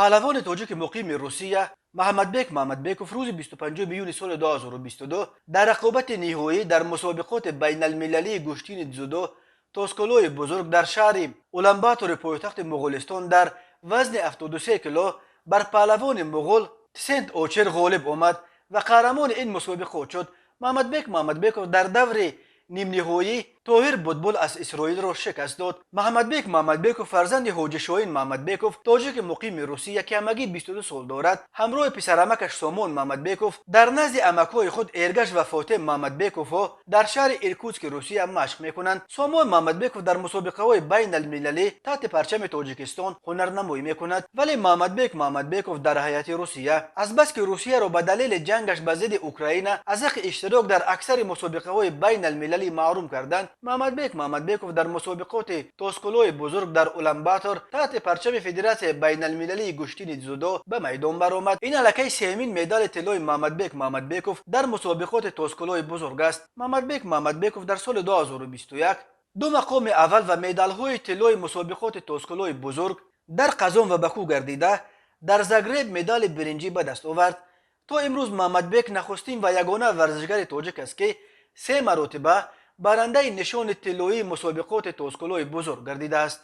Паҳлавони тоҷики муқими Русия Маҳаммадбек Маҳмадбеков рӯзи 25 июни соли 2022 дар рақобати ниҳоӣ дар мусобиқоти байналмилалии гӯштини дзюдо Тосколои Бузург дар шаҳри Уланбатори, пойтахти Муғулистон, дар вазни 73 кило бар паҳлавони муғул Тсент Очер ғолиб омад ва қаҳрамони ин мусобиқот шуд. Маҳмадбек Маҳмадбеков дар даври нимниҳоӣ Тоҳир Будбул аз Исроилро шикаст дод. Маҳмадбек Маҳмадбеков фарзанди Ҳоҷи Шоҳин Маҳмадбеков, тоҷики муқими Русия, ки ҳамагӣ 22 сол дорад, ҳамроҳи писарамакаш Сомон Маҳмадбеков дар назди амакҳои худ Эргаш ва Фотем Маҳмадбековҳо дар шаҳри Иркутски Русия машқ мекунанд. Сомон Маҳмадбеков дар мусобиқаҳои байналмилалӣ таҳти парчами Тоҷикистон ҳунарнамоӣ мекунад, вале Маҳмадбек Маҳмадбеков дар ҳайати Русия азбаски Русияро ба далели ҷангаш ба зидди Украина аз ҳаққи иштирок дар аксари мусобиқаҳои байналмилалӣ маҳрум карданд, Маҳмадбек Маҳмадбеков дар мусобиқоти Тосколои Бузург дар Уланбатор таҳти парчами Федератсияи байналмилалии гӯштини дзюдо ба майдон баромад. Ин аллакай сеюмин медали тиллои Маҳмадбек Маҳмадбеков дар мусобиқоти Тосколои Бузург аст. Маҳмадбек Маҳмадбеков дар соли 2021 ду мақоми аввал ва медалҳои тиллои мусобиқоти Тосколои Бузург дар Қазон ва Баку гардида, дар Загреб медали биринҷӣ ба даст овард. То имрӯз Маҳмадбек нахустин ва ягона варзишгари тоҷик аст, ки се маротиба барандаи нишони тиллоии мусобиқоти Тосколои Бузург гардидааст.